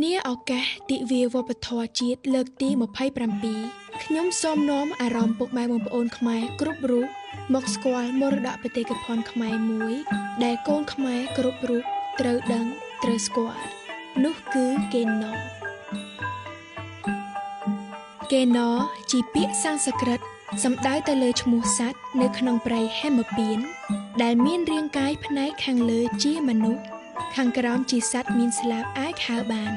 នាឱកាសទិវាវប្បធម៌ជាតិលើកទី27ខ្ញុំសូមនាំអារម្មណ៍ពុកម៉ែបងប្អូនខ្មែរគ្រប់រូបមកស្គាល់មរតកបេតិកភណ្ឌខ្មែរមួយដែលកូនខ្មែរគ្រប់រូបត្រូវដឹងត្រូវស្គាល់នោះគឺកេណកេណជាពាក្យសំស្ក្រឹតសំដៅទៅលើឈ្មោះសត្វនៅក្នុងព្រៃហេមពាន្តដែលមានរាងកាយផ្នែកខាងលើជាមនុស្សខាងក្រោមជាសត្វមានស្លាបអាចហើរបាន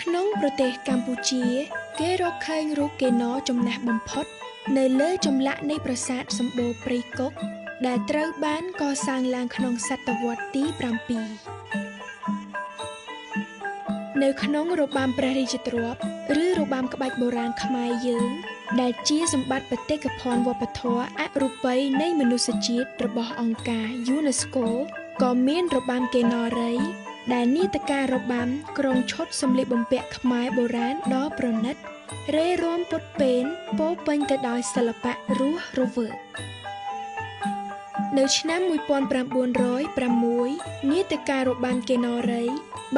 ក្នុងប្រទេសកម្ពុជាគេរកឃើញរូបកេណចំណាស់បំផុតនៅលើចម្លាក់នៃប្រាសាទសម្បូរព្រៃគុកដែលត្រូវបានកសាងឡើងក្នុងសតវត្សទី7នៅក្នុងរបាំព្រះរាជទ្រព្យឬរបាំក្បាច់បុរាណខ្មែរយើងដែលជាសម្បត្តិបេតិកភណ្ឌវប្បធម៌អរូបីនៃមនុស្សជាតិរបស់អង្គការ UNESCO ក៏មានរបាំកេណរីដែលនាដការរបាំក្រុងឈុតសម្លៀកបំពាក់ខ្មែរបុរាណដ៏ប្រណិតរេរាំពុតពេនពោពេញទៅដោយសិល្បៈរស់រវើកនៅឆ្នាំ1906នាដការរបាំកេណរី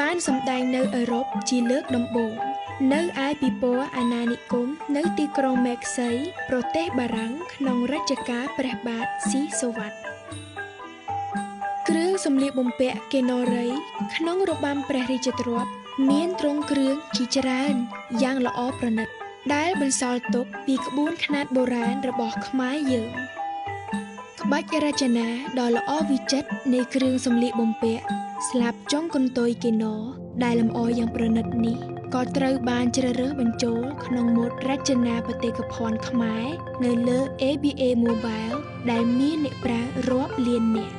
បានសម្ដែងនៅអឺរ៉ុបជាលើកដំបូងនៅឯពិព័រណ៍អាណានិគមនៅទីក្រុងម៉ែកស៊ីប្រទេសបារាំងក្នុងរជ្ជកាលព្រះបាទស៊ីសុវត្ថិគ្រឿងសម្លៀកបំពាក់កេណរីក្នុងរបាំព្រះរាជទ្រព្យមានទ្រង់គ្រឿងជាច្រើនយ៉ាងល្អប្រណិតដែលបន្សល់ទុកពីក្បួនខ្នាតបុរាណរបស់ខ្មែរយើងក្បាច់រចនាដ៏ល្អវិចិត្រនៃគ្រឿងសម្លៀកបំពាក់ស្លាបចុងកន្ទុយកេណដែលលម្អយ៉ាងប្រណិតនេះក៏ត្រូវបានជ្រើសរើសបញ្ចូលក្នុងម៉ូដរចនាបេតិកភណ្ឌខ្មែរនៅលើ ABA Mobile ដែលមានអ្នកប្រើរាប់លាននាក់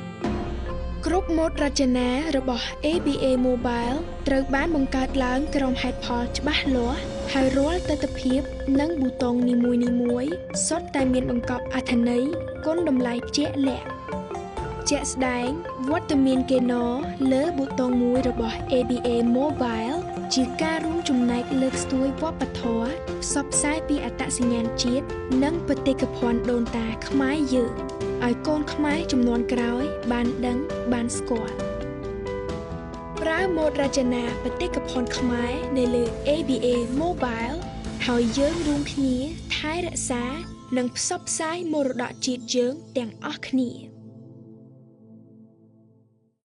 គ្រប់ម៉ូដរចនារបស់ ABA Mobile ត្រូវបានបង្កើតឡើងក្រោមហេតុផលច្បាស់លាស់ហើយរាល់ទិដ្ឋភាពនិងប៊ូតុងនីមួយៗសុទ្ធតែមានបង្កប់អត្ថន័យគុណតម្លៃជាក់លាក់ជាក់ស្ដែងវត្តមានកេណលើប៊ូតុងមួយរបស់ ABA Mobile ជាការរួមចំណែកលើកស្ទួយវប្បធម៌ផ្សព្វផ្សាយពីអត្តសញ្ញាណជាតិនិងបេតិកភណ្ឌដូនតាខ្មែរយើងឲ្យកូនខ្មែរជំនាន់ក្រោយបានដឹងបានស្គាល់ប្រើម៉ូដរចនាបេតិកភណ្ឌខ្មែរនៅលើ ABA Mobile ហើយយើងរួមគ្នាថែរក្សានិងផ្សព្វផ្សាយមរតកជាតិយើងទាំងអស់គ្នា។